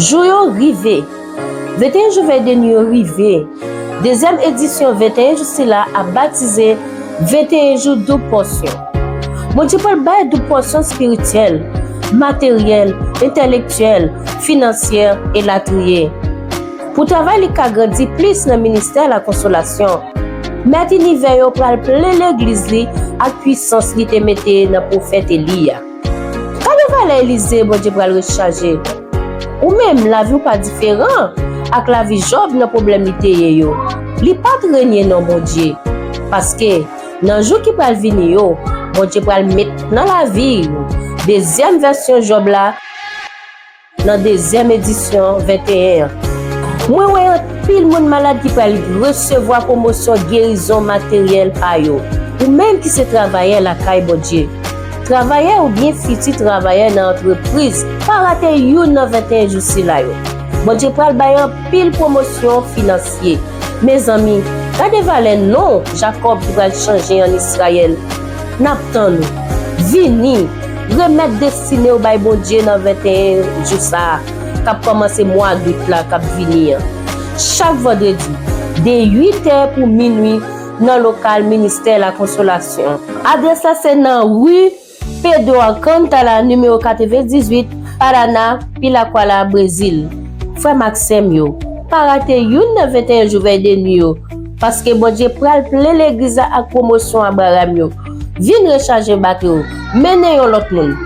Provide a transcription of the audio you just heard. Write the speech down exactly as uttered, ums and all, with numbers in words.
Jou yo rive. Venteyen jou vèy de nwi yo rive. Dezyèm edisyon venteyen jou sila ap batize venteyen jou doub pòsyon. Bondye pral bay doub pòsyon espirityèl, materyèl, entèlektyèl, finansyè, elatriye. Pou travay li ka grandi plis nan ministè lakonsolasyon, mèt inivè yo pral plen legliz li ak pwisans li te mete nan pwofèt Eli a. Gade valè Elize Bondye pral rechaje. Ou menm, lavi w pa diferan ak lavi Jòb nan pwoblèm li te ye yo. Li pa t renye non Bondye. Paske, nan jou ki pral vini yo, Bondye pral met nan lavi w. Dezyèm vèsyon Jòb la, nan dezyèm edisyon venteyen an. Mwen wè anpil moun malad ki pral resevwa pwomosyon gerizon materyèl pa yo. Ou menm ki se travayè lakay Bondye, travayè oubyen fiti travayè nan antrepriz, pa rate youn nan venteyen jou sila yo. Bondye pral bay anpil pwomosyon finansye. Mezanmi, gade valè non Jakòb ki pral chanje an Izrayèl. N ap tann ou. Vini, remèt destine w bay Bondye nan venteyen jou sa a, k ap kòmanse mwa dout la k ap vini an. Chak vandredi, de uit è pou minwi, nan lokal Ministè Lakonsolasyon. Adrès la se nan ri Pedro Alcântara, nimewo katrevendizuit, Paraná, Piraquara, Brezil. Frè m ak sè m yo, pa rate youn nan venteyen jou vèy de nwi yo, paske Bondye pral plen legliz la ak pwomosyon Abraram yo. Vin rechaje bato yo, mennen yon lòt moun.